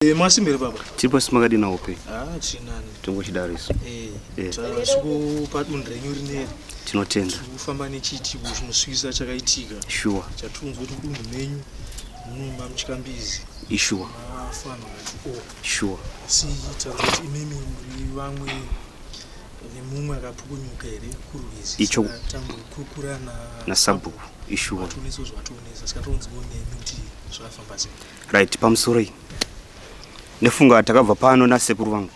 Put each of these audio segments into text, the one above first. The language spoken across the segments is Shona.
Eh, masimbere baba. Tiripo simakadina hope. Ah, chinani. Tongochidaro isu. Eh. eh. Tasviko padunhu renyu rineri. Tinotenda. Kufamba nechiitiko chinosvisa chakaitika. Sure. Chatunzwa kuti mudunhu menyu munoma muchikambizi. Ishuwa. Mafanhu akati o. Oh. Sure. Si tanzwa kuti imimi muri vamwe nemumwe akapukunyuka here kurwizi. Icho. Tambokurukura na nasabhuku. Ishuwa. Vationesawo zvationesa saka tonzwawo nemi kuti zvakafamba sei. Right, pamusoro iyi nefunga takabva pano nasekuru vangu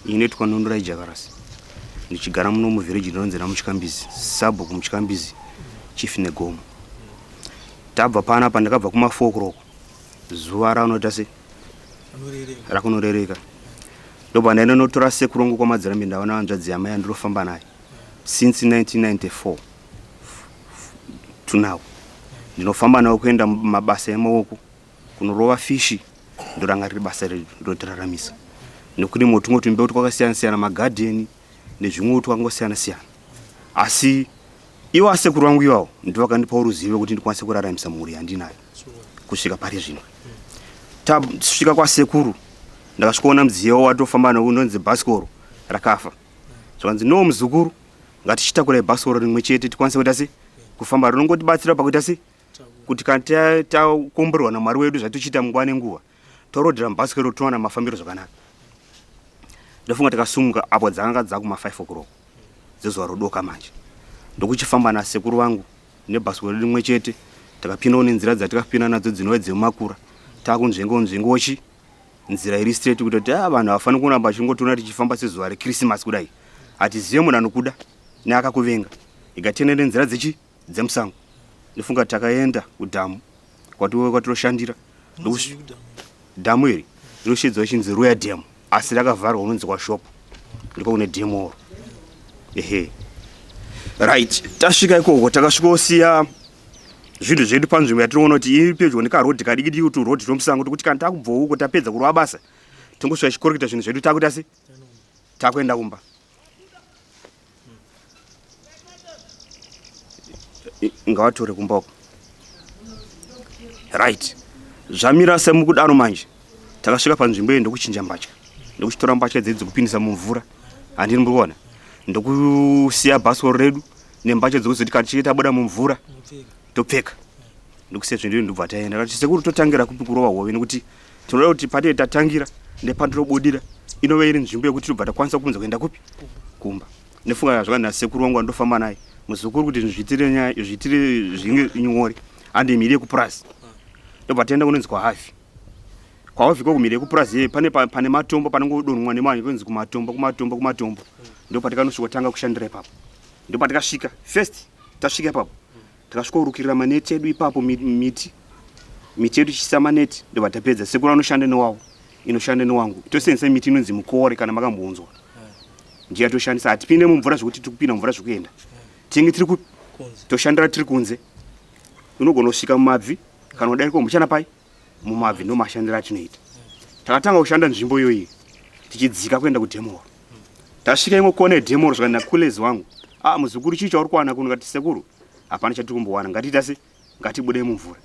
inoitwa nondorai jakarasi ndichigara muno muvhireji ndinonzi ramuchikambizi sabhuku muchikambizi chief negomo tabva pano apa ndakabva kuma 4 o'clock zuva ranoita se rakunorereka ndobva ndaenda notora sekuru wangu kwamadzirambi ndaona hanzvadzi yamai yandinofamba naye since 1994 to now ndinofamba nawo kuenda mabasa emaoko kunorova fishi ndoranga riri basa redu ndotiraramisa nekuti motumwe tumbeu twakasiyana siyana magadheni nezvimwewo twakangosiyana siyana asi iwo asekuru vangu iwawo ndivo vakandipawo ruzivo kuti ndikwanise kuraramisa mhuri yandinayo kusvika pari zvino tasvika kwasekuru ndakasvikoona mudziyo watofamba nawo unonzi bhasikoro rakafa zvakanzi no muzukuru ngatichitakurai bhasikoro rimwe chete tikwanise kuita se kufamba rinongotibatsira pakuita se kuti kana takomborerwa namwari wedu zvatochiita nguva nenguva torodhera mubhasikoro towana mafambiro zvakanaka ndofunga tikasumuka apo dzakanga dzakuma 5 o'clock dzezuva rodoka manje ndokuchifamba nasekuru vangu nebhasikoro rimwe chete takapindawo nenzira dzatikapinda nadzo dzinove dzemumakura takunzvengawo nzvengochi nzira iri straight kutoti ah, vanhu havafaniri kuramba vachingotiona tichifamba sezuva rekrisimasi kudai hatizive munhu anokuda neakakuvenga ikatiende nenzira dzechi dzemusango ndofunga takaenda kudhamu kwatiroshandira dhamu iri rinoshedzwa ichinzi ruya dam asi rakavharwa unonzi kwashop ndiko kune dam oro ehe right tasvika ikoko takasvikosiya zvinhu zvedu panzvimbo yatinoona kuti iri pedyo nekarodhi kadikidiki kuti rodhi tomusango tokuti kana takubvawo uko tapedza kurova basa tongosvika chikorokita zvinhu zvedu takuita se takuenda kumba ngavatore kumba uko right zvamira semukudaro manje takasvika panzvimbo iyi ndokuchinja mbatya ndokuchitora mbatya dzedu dzekupindisa mumvura handini muri kuona ndokusiya bhasikoro redu nembatya dzekuzoti kana tichinge tabuda mumvura topfeka ndokusiya zvinhu ndobva taenda kati sekuru totangira kupi kurova hove nekuti tinoda kuti patee tatangira nepatotobudira inove iri nzvimbo yekuti tobva takwanisa kupunza kuenda kupi kumba nefunga zvakanzi nasekuru wangu andofamba naye muzukuru kuti zviitire nyaya zviitire zvinge nyore ande mhiri yekupurazi ndobva taenda kunonzi kwahavi kwahavi ko kumhiri yekupurazi iye pane pane matombo panongodonhwa nemanhu kunzi kumatombo kumatombo kumatombo ndopatikanosvika tanga kushandira ipapo ndopatikasvika first tasvika ipapo Takasvikorukirira maneti edu ipapo miti miti yedu tichiisa maneti ndobva tapedza. Sekuru anoshanda newavo inoshanda newangu tosenzesa miti inonzi mukore kana makambonzwa ndiyo yatoshandisa. Hatipinde mumvura zvekuti tiri kupinda mumvura zvekuenda tinenge tiri kupi toshandira tiri kunze. Unogona kusvika mumabvi kana kudarika muchana pai mumabvi ndo mashandiro atinoita. Takatanga kushanda nzvimbo iyoyi tichidzika kuenda kudhemoro. Tasvika imwe kona yedhemoro zvikanzi nakulezi wangu, ah muzukuru chii chauri kuwana kuno? Ngati sekuru hapana chatiri kumbowana, ngatiita se ngatibude mumvura.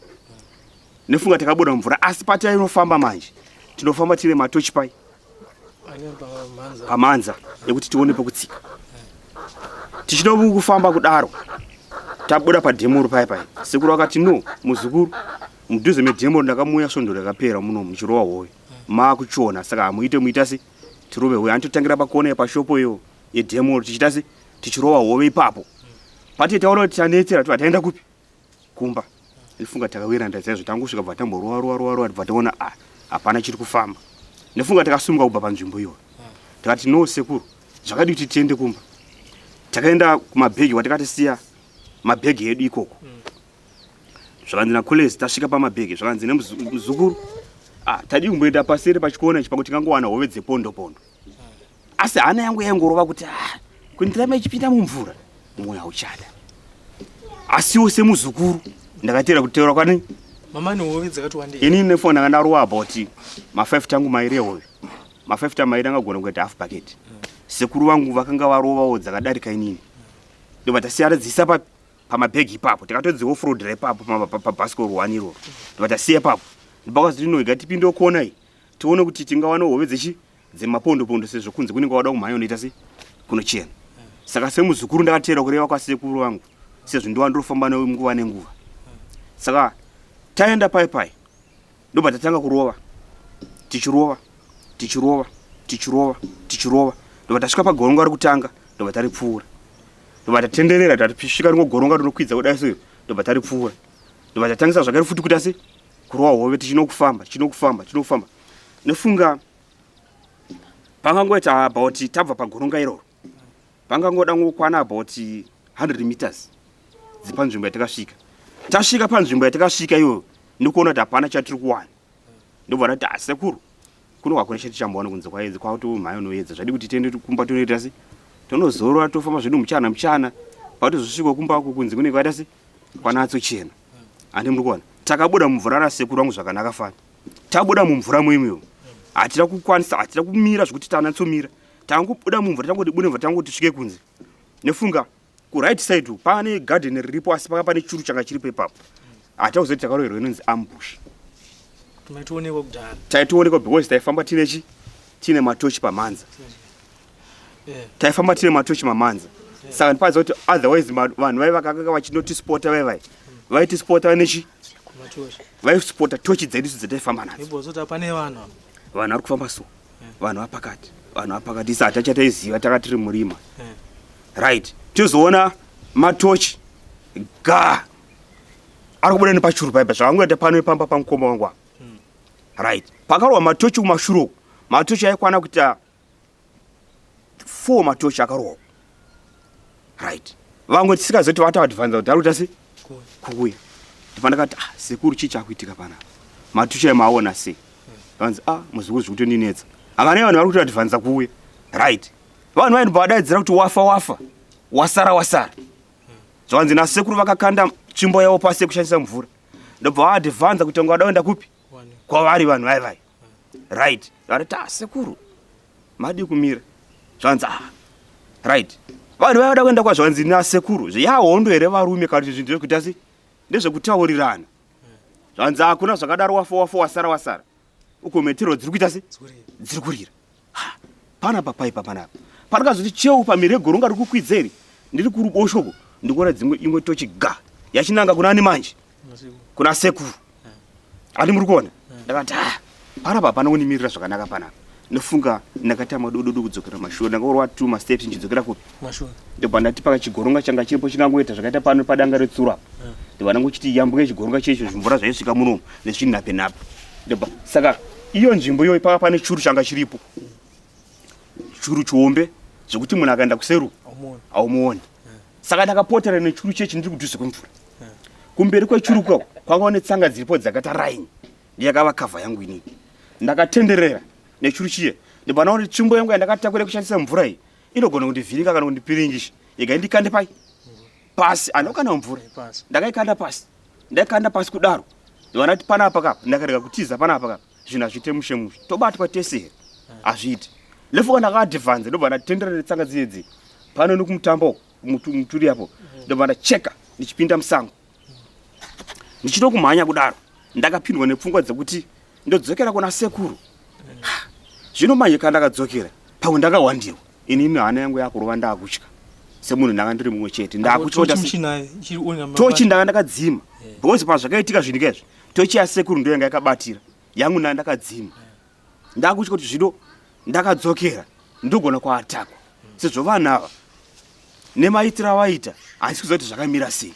Nefunga takabuda mumvura asi patainofamba manje tinofamba tine matochi pai pamanza ekuti tione pekutsika tichida kufamba kudaro tabuda padhemoro paya paya sekuru akati no muzukuru mudhuze medhemoro ndakamuya svondo rakapera muno muchirova hove makuchiona saka hamuite muita se tirove hove anototangira pakona yepashopo iyo yedhemoro tichiita se tichirova hove ipapo pati taona kuti tanetsera tobva taenda kupi kumba ndifunga takawiranda chaizvo tangosvika bva tamborova rova rova rova bva taona ah hapana chiri kufamba ndifunga takasumuka kubva panzvimbo iyoyo tikati no sekuru zvakadii kuti tiende kumba takaenda kumabhegi kwatikatisiya mabhegi edu ikoko zvakanzi nakulezi tasvika pamabhegi zvakanzi nemuzukuru ah, tadii kumboenda paseri pachikona ichi pakuti tingangowana hove dzepondo pondo asi hana yangu yaingorova kuti ah, kundiramba ichipinda mumvura mwoyo hauchada asiwo semuzukuru ndakateera kuteura kwani mama nehove dzakati wandei ini nefoni ndanga ndarowa about ma5 tangu mairi ehove ma5 tangu mairi angagona kuita half bucket sekuru vangu vakanga varovawo dzakadarika inini ndobva tasiyana dzisa papi pamabhegi ipapo tikatodziofrodra ipapo pabhasikoro one iroro ndobva tasiya ipapo ndopakazoti no iga tipinde kona iyi Tione kuti tingawana hove dzechi dzemapondo pondo sezvo kunze kunenge wada kumhanya unoita sei kunochena. Saka semuzukuru ndakateera kureva kwasekuru vangu sezvo ndiwa ndofamba nawo nguva nenguva. Saka taenda pai pai ndobva tatanga kurova tichirova tichirova tichirova tichirova ndobva tasvika pagoronga rekutanga ndobva taripfuura ndobva tatenderera tatisvika rimwe goronga rinokwidza kudai so ndobva taripfuura ndobva tatangisa zvakare futi kuita sei kurova hove tichinokufamba tichinokufamba tichinokufamba nefunga pangangoita about tabva pagoronga iroro pangangoda ngokwana about 100 meters dzepanzvimbo yatakasvika tasvika panzvimbo yatakasvika iyoyo ndikuona kuti hapana chatiri kuwana ndobva ndati ah, sekuru kuno hakuna chatichambowana kunze kwaedza kwakutomhanya unoedza zvadi kuti tiende kumba tonoita se tonozorora tofamba zvedu muchana muchana patozosvika kumba uko kunze kunenge kwaita se kwanatsochena handi muri kuona takabuda mumvura rasekuru vangu zvakanaka fani tabuda mumvura muimiwo hatina kukwanisa hatina kumira zvekuti tanatsomira tangobuda mumvura tangoti bude mvura tangoti tisvike kunze nefunga kuright side uku pane garden riripo asi paka pane churu changa chiripo ipapo hatauziva kuti takaroverwa inonzi ambush maitoonekwa kudhara taitoonekwa because taifamba tine chi tine matochi pamhanza taifamba tine matochi mamhanza saka ndipaziva kuti otherwise vanhu vaiva vakanga vachinotispota vaivai vaitispota nechi vaispota tochi dzedu isu dzataifamba nadzo pane vanhu vanhu vari kufamba so vanhu vapakati vanhu vapakati isu hatachataiziva taka tiri murima right tozoona matochi ga ari kubuda nepachuru paipa zvakangoita pano pamba pamukoma wangu apa right pakarohwa matochi kumashure uku matochi aikwana kuita four matochi akarohwa right vamwe tisikazoti vataadvanza kuti arikuita sei kuuya ndibva ndakati ah sekuru chii chakuitika panapa matochi ayo maaona sei vanzi ah muzukuru zvikutondinetsa havana vanhu vari kutoadvanza kuuya right vanhu vainobva vadaidzira kuti wafa wafa wasara wasara zvanzi nasekuru vakakanda tsvimbo yavo pasi yekushandisa mvura ndobva vaadvanza kuti vanga vada kuenda kupi kwavari vanhu vai vai right variti ah sekuru madii kumira zvanzi ah right vanhu vaiva vada kuenda kwazvanzi nasekuru yahondo here varume kana kuti zvinhu zvekuita sei ndezvekutaurirana zvanzi hakuna zvakadaro wafo wafo wasara wasara uko metero dziri kuita sei dziri kurira panapa paipa panapa pandakazoti cheu pamire goronga riri kukwidza iri ndiri kuruboshoko ndikuona dzimwe imwe tochi ga yachinanga kuna ani manje kuna sekuru ani muri kuona ndakati ah panapa hapana kundimirira zvakanaka panapa ndofunga ndakatama dododo kudzokera mashure ndakaorwa two masteps ndichidzokera kupi ndobva ndati paka chigoronga changa chiripo chingangoita zvakaita pano padanga retsuro apa ndobva ndangochiti yambuke chigoronga checho zvimvura zvaisvika munomu nezvinhape nhape ndobva saka iyo nzvimbo iyoyo paka pane churu changa chiripo churu chihombe zvekuti munhu akaenda kuseru haumuoni saka ndakapotera nechuru chechi ndiri kudhuze kwemvura kumberi kwechuru kwako kwanga netsanga dziripo dzakaita raini ndiyakava kavha yangu inini ndakatenderera nechuru chiye ndibva ndaona kuti tsvimbo yangu yandakatakura kushandisa mvura iyi inogona kundivhiringa kana kundipiringisha yega indikande pai pasi anokanda mvura ndakaikanda pasi ndaikanda pasi kudaro ndibva ndati panapa kapa ndakarega kutiza panapa kapa zvinhu hazviite mushe mushe tobatwa tese here hazviiti lefuka ndakaadhivhanze ndobva ndatendera netsanga dziyedzi pano nekumutambo muturi apo ndobva ndacheka ndichipinda musango ndichito kumhanya kudaro ndakapindwa nepfungwa dzekuti ndodzokera kuna sekuru zvino manje kana ndakadzokera pamwe ndakawandirwa inini hana yangu yakurova ndakutya semunhu ndanga ndiri mumwe chete ndakutya tochi ndanga ndakadzima because pazvakaitika zvinhu izvi tochi yasekuru ndo yanga yakabatira yangu ndanga ndakadzima ndakutya kuti zvino ndakadzokera ndogona kuatakwa sezvo vanhu ava nemaitiro avaita handisi kuziva kuti zvakamira sei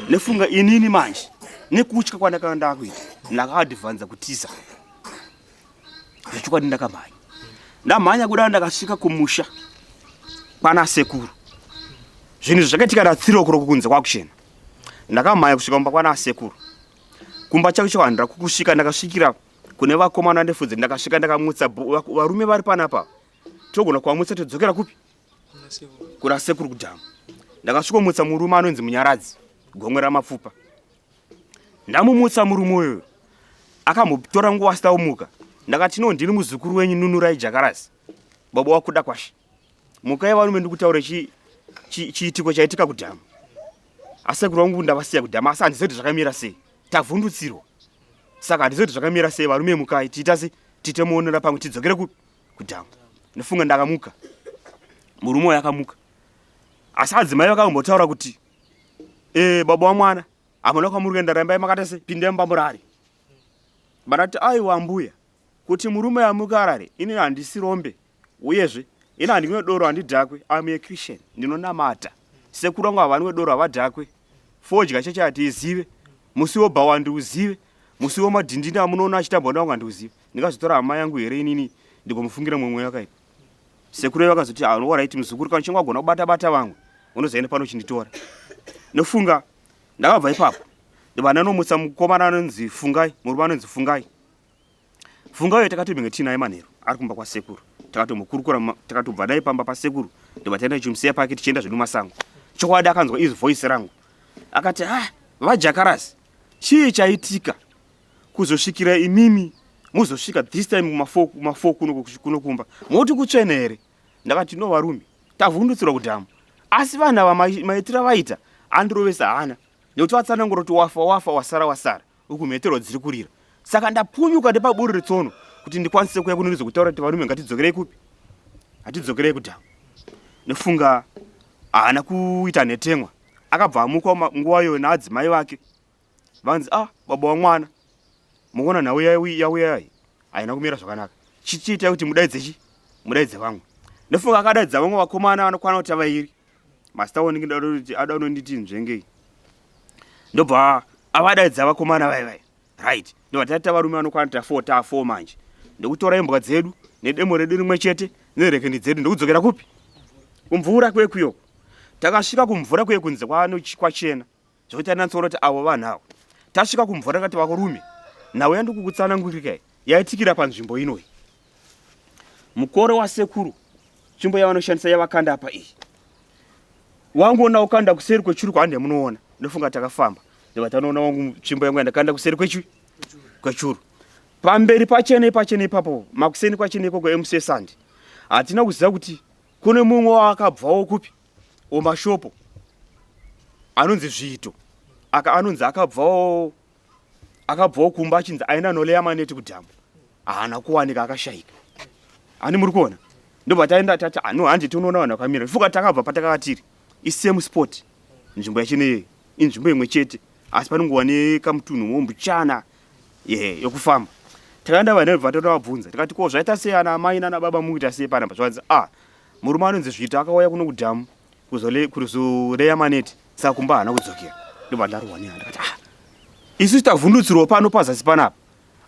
nefunga inini manje nekutya kwandakanga ndakuita ndakaadhivhanza kutiza zvechokwadi ndakamhanya ndamhanya kudaro ndakasvika kumusha kwana sekuru zvinhu zvakaitika ndatsirokoroko kunze kwakuchena ndakamhanya kusvika kumba kwana sekuru kumba chako chako handira kukusvika ndakasvikira kune vakomana ndefudzi ndakasvika ndakamutsa varume vari panapa togona kuvamutsa todzokera kupi kuna sekuru kudhamu ndakasvikomutsa murume anonzi munyaradzi gomwe ramapfupa ndamumutsa murume uyoyo akambotora nguva asina kumuka ndakati no ndini muzukuru wenyu nunurai jakarasi baba wakuda kwashe mukai varume ndikutaure chiitiko chaitika kudhamu asekuru vangu ndavasiya kudhamu asi handizivi kuti zvakamira sei tavhundutsirwa saka handizivi kuti zvakamira sei varume mukai tiita sei Tiite muonera pamwe tidzokere kupi? Kudhamu. Ndofunga ndakamuka. Murume uyo akamuka. Asi adzimai vakambotaura kuti eh baba wamwana hamuna kwamuri kuenda rambai makaita se pindai mumba murare. Bandati aiwa mbuya kuti murume amuke arare ini handisi rombe uyezve ini handinwe doro handidhakwe I'm a Christian ndinonamata sekuru vangu havanwe doro havadhakwe fodya cheche hatiizive musi wobhawa handiuzive musi wemadhindindi amunoona achitambwa nawo handiuzive ndingazotora hama yangu here inini ndigomufungira mumwe mweya wakaipa sekuru vakazoti ah, alright muzukuru kana uchinge wagona kubata bata vamwe unozoenda pano uchinditora nofunga ndakabva ipapo ndobva ndanomutsa mukomana anonzi fungai murume anonzi fungai fungai uyo takatombenge tiinaye manheru ari kumba kwasekuru takatombokurukura takatobva dai pamba pasekuru ndobva taenda tichimusiya pake tichienda zvedu masango chokwadi akanzwa izwi voice rangu akati ah vajakarasi chii chaitika kuzosvikira imimi muzosvika this time kumafo kuno kumba moti kutsvene here ndakati no varume tavhundutsirwa kudhamu asi vanhu ava maitiro avaita andirovesa hana nekuti vatsanangura kuti wafa wafa wasara wasara uku mheterwa dziri kurira saka ndapunyuka ndepaburi retsono kuti ndikwanise kuya kunoridzo kutaura kuti varume ngatidzokerei kupi hatidzokerei kudhamu nefunga haana kuita nhetemwa akabva amuka nguva iyoyo naadzimai vake vanzi ah baba wamwana mukuona nhau yauya iyi haina kumira zvakanaka chichiitai kuti mudaidze chi mudaidze vamwe ndofunga akadaidza vamwe vakomana vanokwana kuti vairi masita wanenge ada unonditi nzvengei ndobva avadaidza vakomana vai vai right ndobva taita varume vanokwana ta four ta four manje ndokutora imbwa dzedu nedemo redu rimwe chete nerekeni dzedu ndokudzokera kupi kumvura kwekuyoko takasvika kumvura kuye kunze kwachena Zvekuti anatsoona kuti avo vanhu avo. Tasvika kumvura takati varume nhau yandikukutsanangurika yaitikira panzvimbo inoyi. Mukore wasekuru tsvimbo yavanoshandisa yavakanda apa iyi. Wangu ona ukanda kuseri kwechuru kwande munoona. Ndofunga takafamba. Ndobva tanoona wangu tsvimbo yangu yandakanda kuseri kwechu kwechuru. Pamberi pachene pachene ipapo makuseni kwachene ikoko MC Sandi. Hatina kuziva kuti kune mumwe waakabvawo kupi omashopo anonzi zviito aka anonzi akabvawo akabvawo kumba achinzi aenda noleya maneti kudhamu haana kuwanika akashaika ani muri kuona ndobva taenda tati ah, no handi tinoona vanhu vakamira fuka takabva patakava tiri isame spot nzvimbo yacho neyei inzvimbo imwe chete asi panongova nekamutunhu mombuchana ye yokufamba takaenda vanhu bva tatovabvunza tikati ko zvaita sei ana amai nana baba mukuita sei panapa zvakanzi ah Murume anonzi Zvita akauya kuno kudhamu kuzoreya maneti saka kumba haana kudzokera. Ndobva ndarohwa nehana ndakati ah isu tavhundutsirwa pano pazasi panapa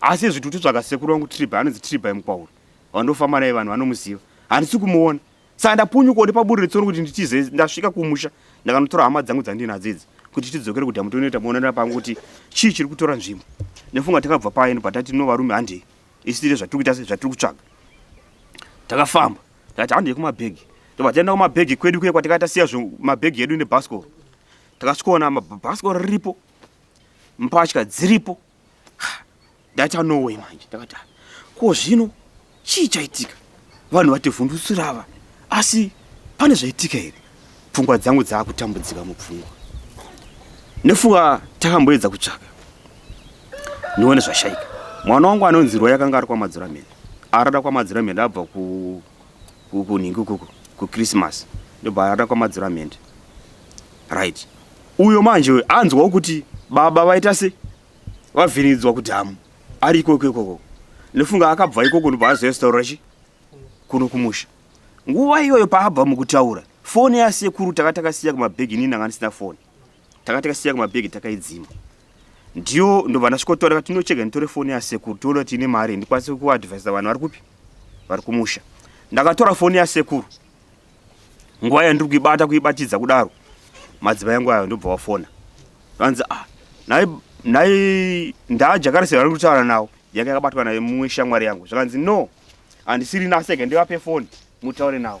asi izvi tikutotsvaga sekuru vangu Triba anonzi Triba Mukwauri vandofamba naye vanhu vanomuziva handisi kumuona saka ndapunyukawo nepaburi retsono kuti nditize ndasvika kumusha ndakanotora hama dzangu dzandinadzo idzi kuti tidzokere kudhamu tonoita muonana pangu kuti chii chiri kutora nzvimbo nefunga takabva paye ndobva tati no varume handei isu tine zvatiri kuita zvatiri kutsvaga takafamba takati handei kumabhegi ndobva taenda kumabhegi kwedu kuye kwatikati tasiya mabhegi edu nebhasikoro takasvikoona mabhasikoro riripo mbatya dziripo ndaita no way manje ndakati ah, ko zvino chii chaitika vanhu vativhundutsira ava asi pane zvaitika here pfungwa dzangu dzaakutambudzika mupfungwa nefunga takamboedza kutsvaka ndione zvashaika mwana wangu anonzi roy akanga ari kwamadziramhende arada kwamadziramhende abva kunhingi kuko kuchristmas ndobva arada kwamadziramhende right uyo manje anzwawo kuti baba vaita se vavhiridzwa kudhamu ari ikoko ikoko ndofunga akabva ikoko ndobva azoyasitaura chi kuno kumusha nguva iyoyo paabva mukutaura foni yasekuru taka takasiya kumabhegi inini ndanga ndisina foni taka takasiya kumabhegi takaidzima ndiyo ndobva ndasvikotora ndikati tinochega nditore foni yasekuru tione kuti ine mari ndikwanise kuadvisa vanhu vari kupi vari kumusha ndakatora foni yasekuru nguva yandiri kuibata kuibatidza kudaro madzimai angu ayo ndobva wafona vanzi ah nhai nhai ndaajakarisi vari kutaura nawo yanga yakabatwa naye mumwe shamwari yangu zvakanzi no handisiri nasege ndivape foni mutaure nawo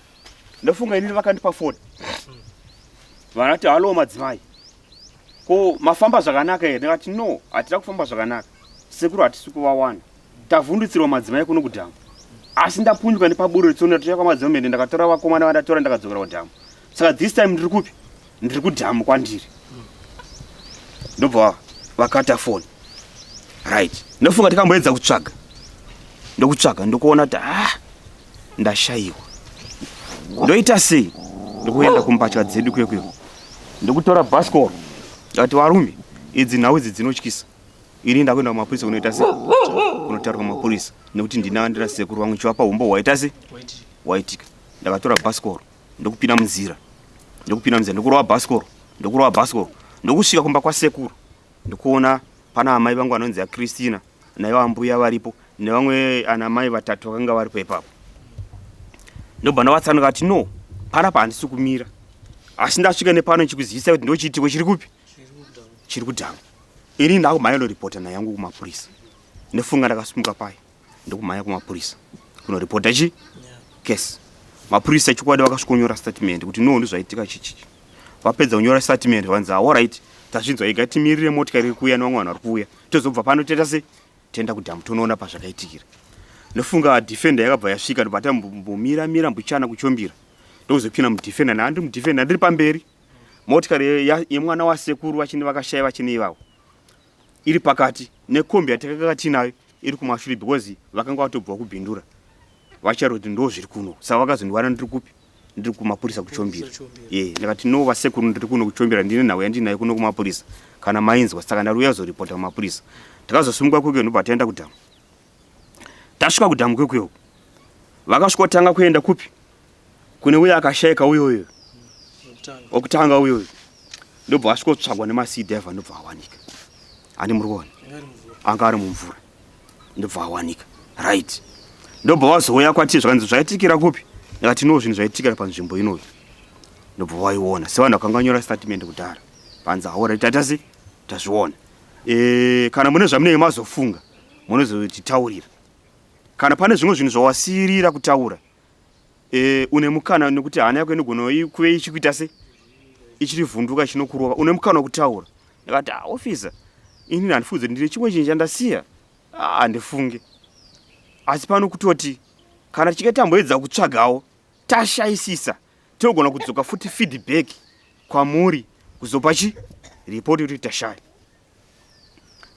ndofunga inini vakandipa foni vanati halo madzimai ko mafamba zvakanaka here ndikati no hatina kufamba zvakanaka sekuru hatisi kuvawana Tavhundutsirwa madzimai kuno kudhamu. Asi ndapunyuka nepaburi retsono ndatouya kwamadzimai mende ndakatora vakomana vandatora ndakadzokera kudhamu. Saka this time ndiri kupi? Ndiri kudhamu kwandiri. Ndobva vakata foni. Right. Ndofunga tikamboedza kutsvaga. Ndokutsvaga ndokuona kuti ah ndashayiwa. Ndoita sei? Ndokuenda kumbatya dzedu kuye kuye. Ndokutora bhasikoro. Ndati varume idzi nhau idzi dzinotyisa. Ini ndakuenda kumapurisa kunoita sei? Kunotaurwa kumapurisa nekuti ndina ndina sekuru vangu chivapa humbo hwaita sei? Waitika. Ndakatora bhasikoro ndokupinda munzira. Ndokupinda munzira ndokurova bhasikoro. Ndokurova bhasikoro. Ndokusvika kumba kwasekuru. Ndikuona pana amai vangu vanonzi aChristina naivo ambuya varipo nevamwe ana mai vatatu vakanga varipo ipapo. Ndobva ndavatsanura kati no, panapa handisi kumira. Asi ndasvika nepano ndichikuzivisa kuti ndochiitiko chiri kupi? Chiri kudhamu. Ini ndakumhanya kunoripota nyaya yangu kumapurisa. Ndofunga ndakasimuka paye ndokumhanya kumapurisa kunoripota chi case. Mapurisa chokwadi vakasvikonyora statement kuti no ndozvaitika chichi. Vapedza kunyora statement vanzi ah, alright tazvinzwa ega timirire motikari iri kuuya nevamwe vanhu vari kuuya tozobva pano toita sei toenda kudhamu tonoona pazvakaitikira. Ndofunga defender yakabva yasvika ndobva tambomira mira mbuchana kuchombira ndokuzopinda mudefender ndanga ndiri mudefender ndiri pamberi motikari yemwana wasekuru vachine vakashaya vachine ivavo iri pakati nekombi yatakanga tinayo iri kumashure because vakanga vatobva kubhindura vachari kuti ndo zviri kuno saka vakazondiwana ndiri kupi ndiri kumapurisa kuchombira ye ndikati no vasekuru ndiri kuno kuchombira ndine nhau yandinayo kuno kumapurisa kana mainzwa saka ndariuya zoripota kumapurisa takazosimuka kwekwe ndobva taenda kudhamu tasvika kudhamu kwekwe uku vakasvikotanga kuenda kupi kune uya akashaika uyoyo okutanga uyoyo ndobva asvikotsvagwa nemasidhevha ndobva awanika ani muri kuona anga ari mumvura ndobva awanika right ndobva wazouya kwatiri zvakanzi zvaitikira kupi ndikati no zvinhu zvaitikira panzvimbo inoyi ndobva waiona sevanhu vakanga nyora statement kudhara panzi haora tatasi tazviona e, kana mune zvamunenge mazofunga munozotitaurira kana pane zvimwe zvinhu zvawasirira kutaura e, une mukana nekuti hana yako inogona kuve ichikuita se ichirivhunduka chinokurova une mukana wekutaura ndakati ah, officer ini handifunge ndine chimwe chinhu chandasiya ah, handifunge asi pano kutoti kana tichinge tamboedza kutsvagawo tashayisisa tinogona kudzoka futi feedback kwamuri kuzopa chi ripoti kuti tashaya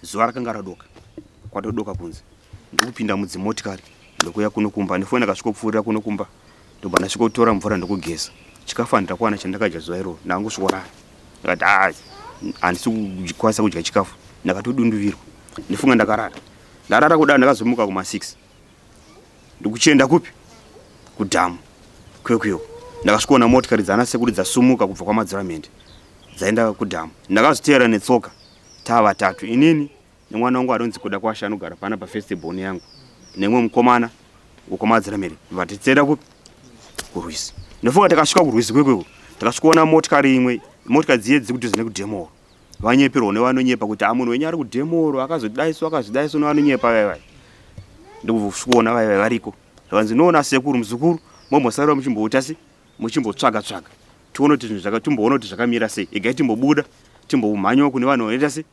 Zuva rakanga radoka, kwatodoka kunze. Ndokupinda mudzimotikari ndokuya kuno kumba. Ndifone ndakasvikopfuurira kuno kumba ndobva ndasvikotora mvura ndokugeza. Chikafu handina kuwana chandakadya zuva iroro, ndakangosvikorara. Ndakati haa handisi kukwanisa kudya chikafu, ndakatodunduvirwa. Ndifunga ndakarara. Ndarara kudaro ndakazomuka kuma 6 ndikuchienda kupi kudhamu kwekweyo. Ndakasvikoona motikari dzana sekuru dzasumuka kubva kwaMadziramende dzaenda kudhamu. Ndakazviteera netsoka tava vatatu inini nemwana wangu anonzi Kuda Kwashe anogara pana pafirst born yangu nemumwe mukomana wekwaMadziramere vatitsera kupi kurwizi. Ndofunga takasvika kurwizi kwekweko takasvikoona motikari imwe motikari dziye dziri kudhuze nekudhemoro vanyeperwa nevanonyepa kuti ah munhu wenyu ari kudhemoro akazodaiso akazodaiso nevanonyepa vaya vaya ndokuvosvikoona vaya vaya variko zvakanzi noona sekuru muzukuru mombosarira muchimboita se muchimbotsvaga tsvaga tione kuti zvinhu zvaka timboona kuti zvakamira sei egai timbobuda timbomhanyawo kune vanhu vanoita se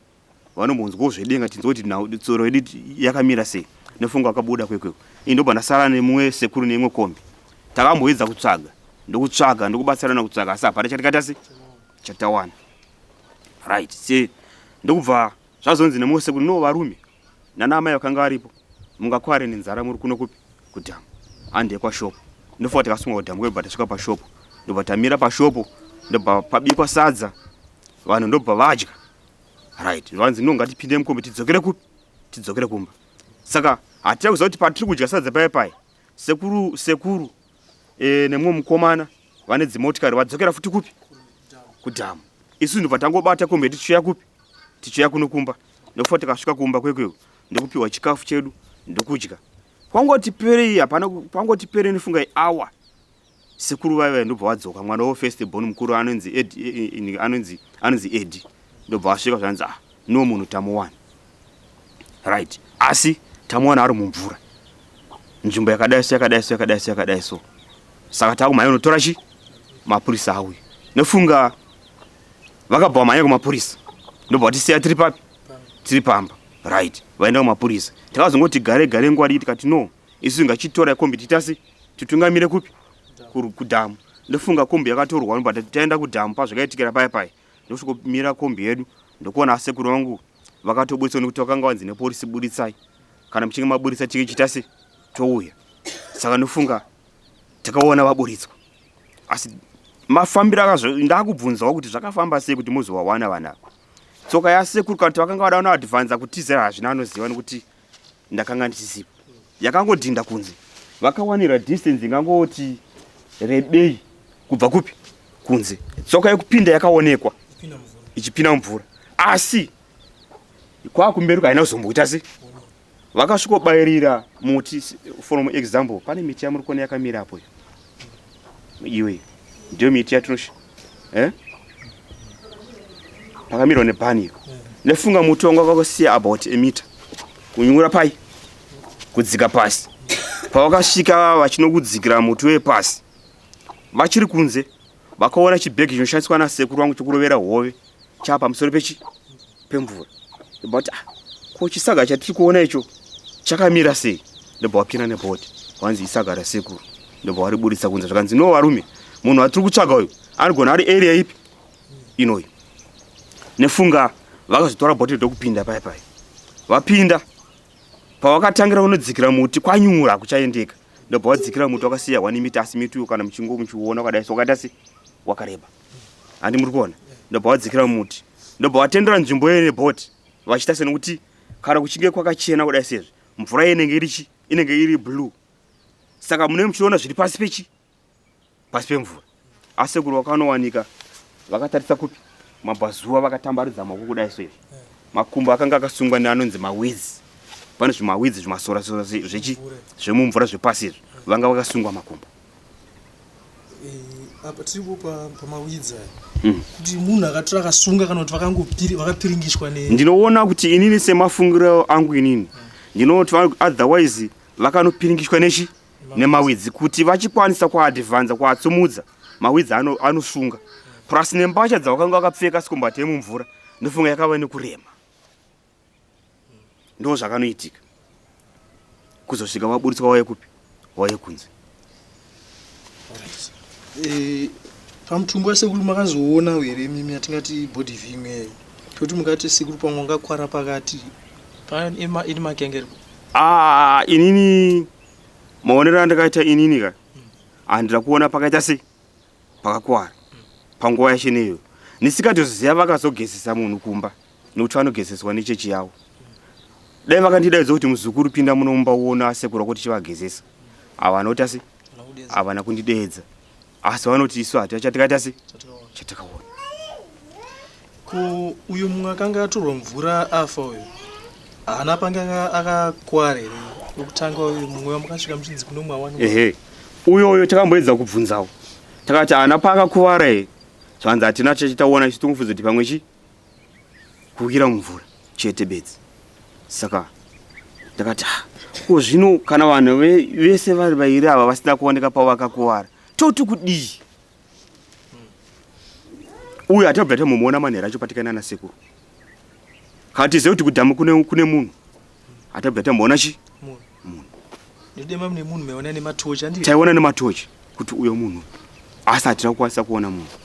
vanombonzwawo zvedenga tinzwe kuti nhau tsoro yedu yakamira sei nefunga akabuda kwekweko ini ndobva ndasara nemumwe sekuru neimwe kombi takamboedza kutsvaga ndokutsvaga ndokubatsirana kutsvaga asi hapana chatikaita se chatawana right se ndokubva zvazonzi nemumwe sekuru no varume nana amai vakanga varipo mungakware nenzara muri kuno kupi kudhamu hande kwashopo ndofunga takasunga kudhamu kwebva tasvika pashopo ndobva tamira pashopo ndobva pabikwa sadza vanhu ndobva vadya right vanzi no ngatipinde mukombe tidzokere kupi tidzokere kumba saka hatina kuziva kuti patiri kudya sadza paya paya sekuru sekuru e, nemumwe mukomana vane dzimotikari vadzokera futi kupi kudhamu isu ndobva tangobata kombe tichiuya kupi tichiuya kuno kumba ndokufa tikasvika kumba kwekweyo ndokupiwa chikafu chedu ndokudya kwangoti perei hapana kwangoti perei ndifunga awa sekuru vaiva ndobva vadzoka mwana wo first born mukuru anonzi Ed anonzi anonzi Ed ndobva vasvika zvanzi ah no munhu tamuwana right asi tamuwana ari mumvura nzvimbo yakadai so yakadai so yakadai so yakadai so saka takumhanya unotora chi mapurisa auya nefunga vakabva vamhanya kumapurisa ndobva vatisiya tiri papi tiri pamba right vaenda kumapurisa takazongoti gare gare nguva diki tikati no isu ngachitora kombi titasi titungamire kupi kudhamu ndofunga kombi yakatorwa but taenda kudhamu pazvakaitikira paya paya ndosvikomira kombi yedu ndokuona asekuru vangu vakatoburitswa nekuti vakanga vanzi neporisi buritsai kana muchinge maburitsa tichitasi. Touya. Saka ndofunga takaona vaburitswa. Asi mafambiro akazvo ndakubvunzawo kuti zvakafamba sei kuti muzovawana vana ava. Tsoka yasekuru kana kuti vakanga vada kuadvanza kutizira hazvina anoziva nekuti ndakanga ndisisipo. Yakangodhinda kunze. Vakawanira distance ingangoti rebei kubva kupi? Kunze. Tsoka yekupinda yakaonekwa ichipinda mumvura. Asi kwakumberi haina kuzomboita sei? Vakasvikobairira muti for example pane miti yamuri kuona yakamira apo iyo. Iwe ndiyo miti yatinosh eh? Pakamirwa nebhani iyo. Nefunga muti wanga wakasiya about a meter kunyura pai kudzika pasi. Pavakasvika vachinokudzikira muti wepasi vachiri kunze vakaona chibhegi chinoshandiswa nasekuru vangu chokurovera hove chaa pamusoro pechi pemvura ndobva kuti ah, ko chisaga chatiri kuona icho chakamira sei ndobva wapinda nebhoti wanzi isaga rasekuru ndobva wariburitsa kunze zvakanzi no varume munhu watiri kutsvaga uyu anogona ari area ipi inoyi nefunga vakazotora bhoti ndokupinda paya paya vapinda pavakatangira kunodzikira muti kwanyura kuchaendeka ndobva wadzikira muti wakasiya one mita asi miti uyo kana muchingo muchiuona wakadai so wakaita se wakareba handi muri kuona ndobva wadzikira muti ndobva watendera nzvimbo iyo nebhoti vachiita senokuti kana kuchinge kwakachena kudai sezvi mvura inenge iri chi inenge iri blue saka munenge muchiona zviri pasi pechi pasi pemvura asekuru vakanowanika vakatarisa kupi mabvazuva vakatambarudza maoko kudai so izvi makumbo akanga akasungwa neanonzi mawidzi pane zvimawidzi zvimasorasora zvechi zvemumvura zvepasi izvi vanga vakasungwa makumbo eh, apa tiripo pamawidzi aya mm. kuti munhu akatora akasunga kana kuti vakangopiri vakapiringishwa ne ndinoona kuti inini semafungiro angu inini ndinoti otherwise vakanopiringishwa nechi nemawidzi kuti vachikwanisa kuadvanza kuatsumudza mawidzi anosunga ano plus nembatya dzavakanga vakapfeka sikumbati yemumvura ndofunga yakava nekurema ndo zvakanoitika kuzosvika vaburitswa waye kupi waye kunze eh, pamutumbi wasekuru makazoona here mimi yatingati body view toti mukati sekuru pamwe wangakwara pakati iri makenge Ah, inini maonero andakaita inini ka handina kuona pakaita sei pakakwara panguva yacho ineyo ndisikatoziva vakazogezesa munhu kumba nekuti vanogezeswa nechechi yavo dai vakandidaidza kuti muzukuru pinda muno mumba uona asekuru kuti chivagezesa havana kuti asi havana kundideedza asi vanoti isu hatina chatikaita se chatakaona ko uyu mumwe akanga atorwa mvura afa uyu haana pange akakwara here wekutanga uyu mumwe wamakasvika muchinzi kuno mwe awani ehe uyo uyo takamboedza kubvunzawo takati haana paakakuvara here zvanzi hatina chachitaona isu tongofunza kuti pamwe chi kuwira mumvura chete bedzi saka ndakati ah, ko zvino kana vanhu vese vari vairi ava vasina kuoneka pavakakuvara toti kudii uyu hatabva tamuona manhero acho patikaenda nasekuru kana tizive kuti kudhamu kune, kune munhu hatabva tamboona chi munhu taiona nematochi kuti uyo munhu asi hatina kukwanisa kuona munhu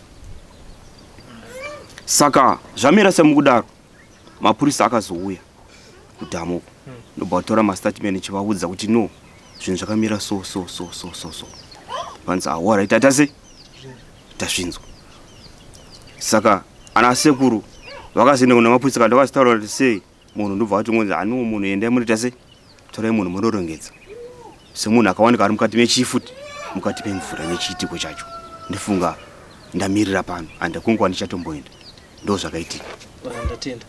saka zvamira semukudaro mapurisa akazouya kudhamu uko hmm. ndobva vatora mastatement chivaudza kuti no zvinhu zvakamira so so so so so so vanzi awara taita sei tazvinzwa saka ana sekuru vakazoenda kuna mapurisa kana vakazitaura kuti sei munhu ndobva vatongonzi aniwo munhu endai munoita sei torai munhu munorongedza semunhu akawanika ari mukati mechifuti mukati memvura nechiitiko chacho ndifunga ndamirira pano handakunguva ndichatomboenda ndo zvakaitika ndatenda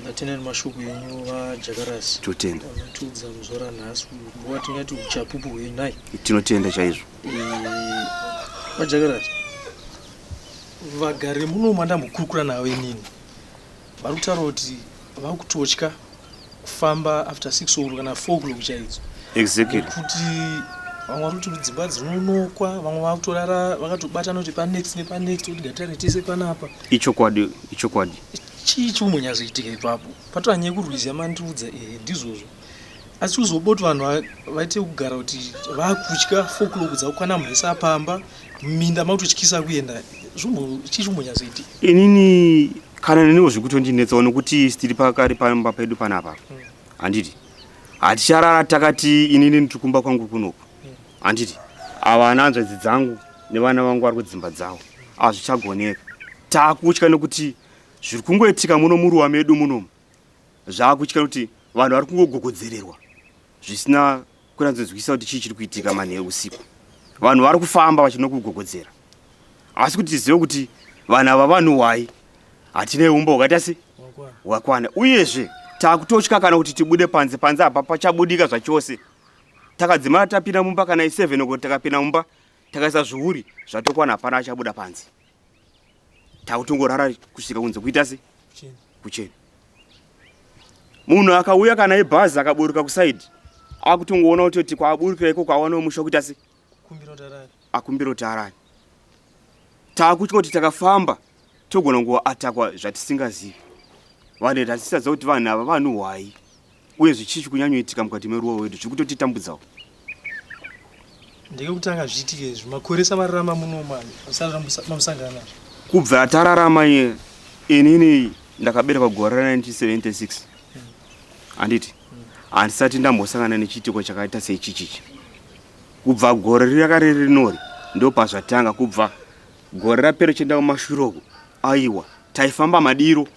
ndatenda nemashoko enyu vajakarasi totenda matiudza muzuva ranhasi nguva tingati uchapupu hwenyu nai tinotenda chaizvo eh, vajakarasi vagari muno mandambokurukura navo inini vari kutaura kuti vakutotya kufamba after 6 o'clock kana 4 o'clock chaidzo exactly kuti vamwe vari kuti dzimba dzinonokwa vamwe vakutorara vakatobatana kuti panext nepanext kuti ngatitare tese panapa ichokwadi ichokwadi chii chiumbonyatsoitika ipapo patora nyaya yekurwizi yamandiudza ehe ndizvozvo asi kuzoboti vanhu vaite kugara kuti vakutya 4 o'clock dzakukwana munhu wese apamba minda makutotyisa kuenda chii chiumbonyatsoitika Haticharara takati inini ndiri kumba kwangu kunoku, handiti? Ava ana hanzvadzi dzangu nevana vangu vari kudzimba dzavo. Hazvichagoneka, taakutya nekuti zviri kungoitika muno muruwa medu munomu. Zvaakutya kuti vanhu vari kungogogodzererwa zvisina kunyatsonzwisisa kuti chii chiri kuitika manheru usiku. Vanhu vari kufamba vachinokugogodzera, asi kuti tizive kuti vanhu ava vanhu hwai, hatina umbo hwakaita se hwakwana. Uyezve taakutotya kana kuti tibude panze. Panze apa pachabudika zvachose. Takadzimara tapinda mumba kana i7 oko, takapinda mumba takaisa zvihuri, zvatokwana, hapana achabuda panze. Takutongorara kusvika kunze kuita se kuchena. Munhu akauya kana ibhazi akaburuka kusaidi, akutongoona kutoti kwaaburukira ikoko awanewo musha kuita se akumbira kuti arare. Taakutya kuti takafamba togona kungoatakwa zvatisingazivi. Vanhu tatisaziva kuti vanhu ava vanhu hwai, uye zvichii kunyanyoitika mukati meruwa wedu zviri kutotitambudzawo. Ndekekutanga zviitike izvi makore samararama muno mamusangana nazvo? Kubva tararama inini ndakaberekwa gore ra1976, handiti? Handisati ndambosangana nechiitiko chakaita seichichichi. Kubva gore raka riri rinori ndo pazvatanga. Kubva gore rapera chienda kumashure uko, aiwa, taifamba madiro.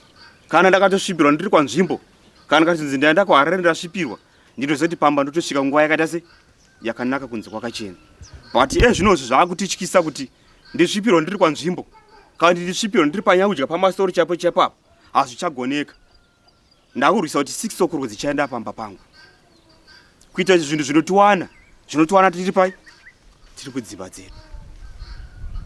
Kana ndakatosvipirwa ndiri kwanzvimbo, kana katinzi ndaenda kuHarare ndasvipirwa, ndinozoti pamba ndotosvika nguva yakaita se yakanaka, kunze kwakachena. But ezvinozvi zvaakutityisa kuti ndisvipirwa ndiri kwanzvimbo, kana kuti ndisvipirwa ndiri panyakudya pamasoro chaipo chaipo apa, hazvichagoneka. Ndakurwisa kuti 6 o'clock dzichaenda pamba pangu, kuita kuti zvinhu zvinotiwana tiri pai, tiri kudzimba dzedu.